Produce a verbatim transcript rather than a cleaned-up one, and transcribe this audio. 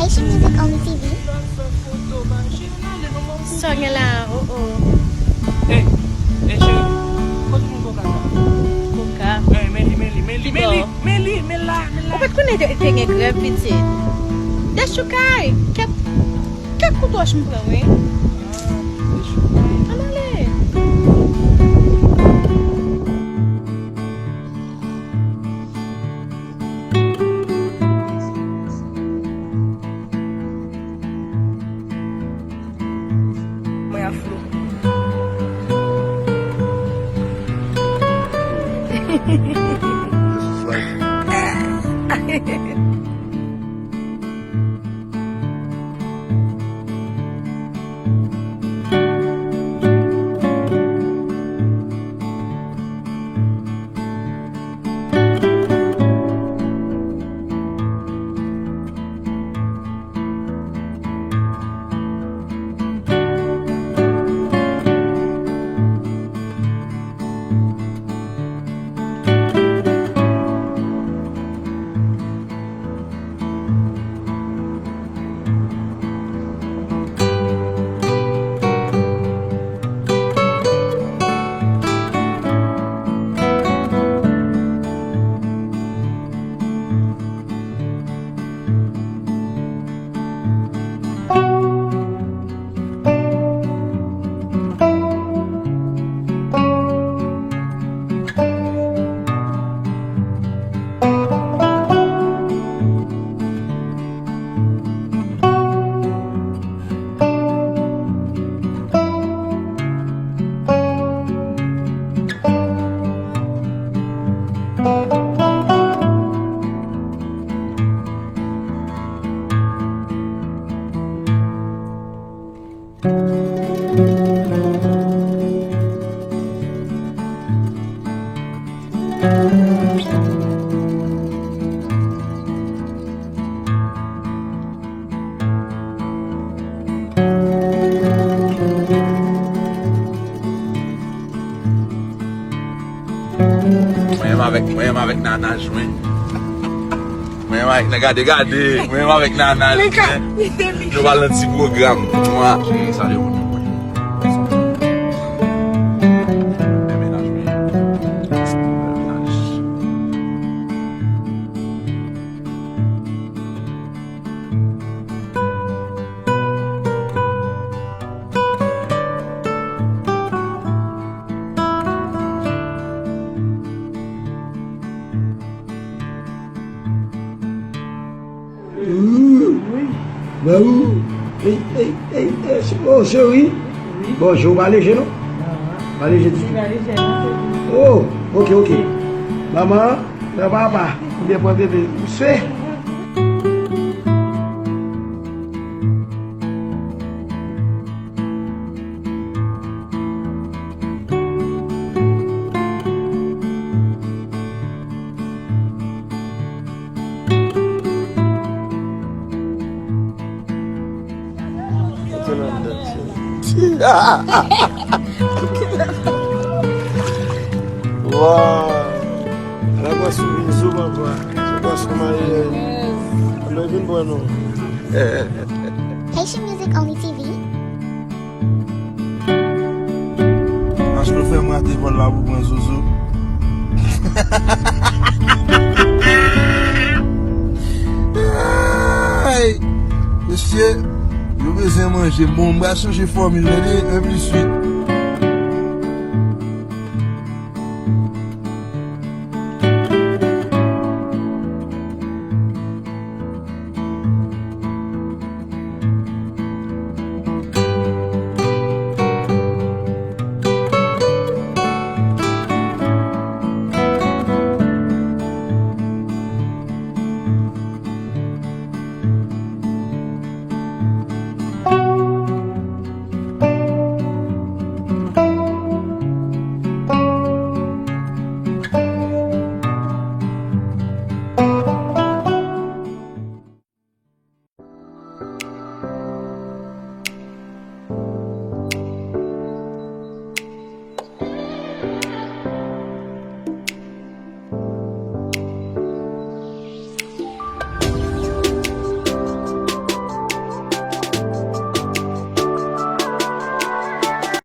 Haitian Music Only T V. Sa w gen la, oh, oh. Ey, ey, cheri, kote moun koka sa? Koka? Men, men li, men li, men li, men li, men li, men la, men la. Ou pa t konnen te, te gen grèv, pitit? Dechoukay! Kèt, kèt kout wòch m pran, wi. Ah, dechoukay. Ann ale. Mwen ap flou. Mwen menm avèk, mwen menm avèk nanaj mwen. Mwen menm avèk nan, gade, gade. Mwen menm avèk nanaj mwen. Nou pral nan ti pwogram. Mwen, cheri, salye moun yo mwen. Bèl mennaj mwen. Bèl mennaj. Wi. Wi. Ey, ey, ey, ey, oh, cheri. Wi. Bonjou, ou pa leje, non? Non. Pa leje ditou. Li pa leje, non, cheri. Oh, ok, ok. Manman, nan papa, ou byen pran tete. Ou se? Waw! Ala pwa sou vin zo, papa. Se pwa sou mayi. Ann vin bwè non. Haitian Music Only T V. Paske w fè m rate vòl la pou pran zozo. Ay! Mesye, yo bezwen manje. Bon, m pral chanje fòmil, tande, en plis uit.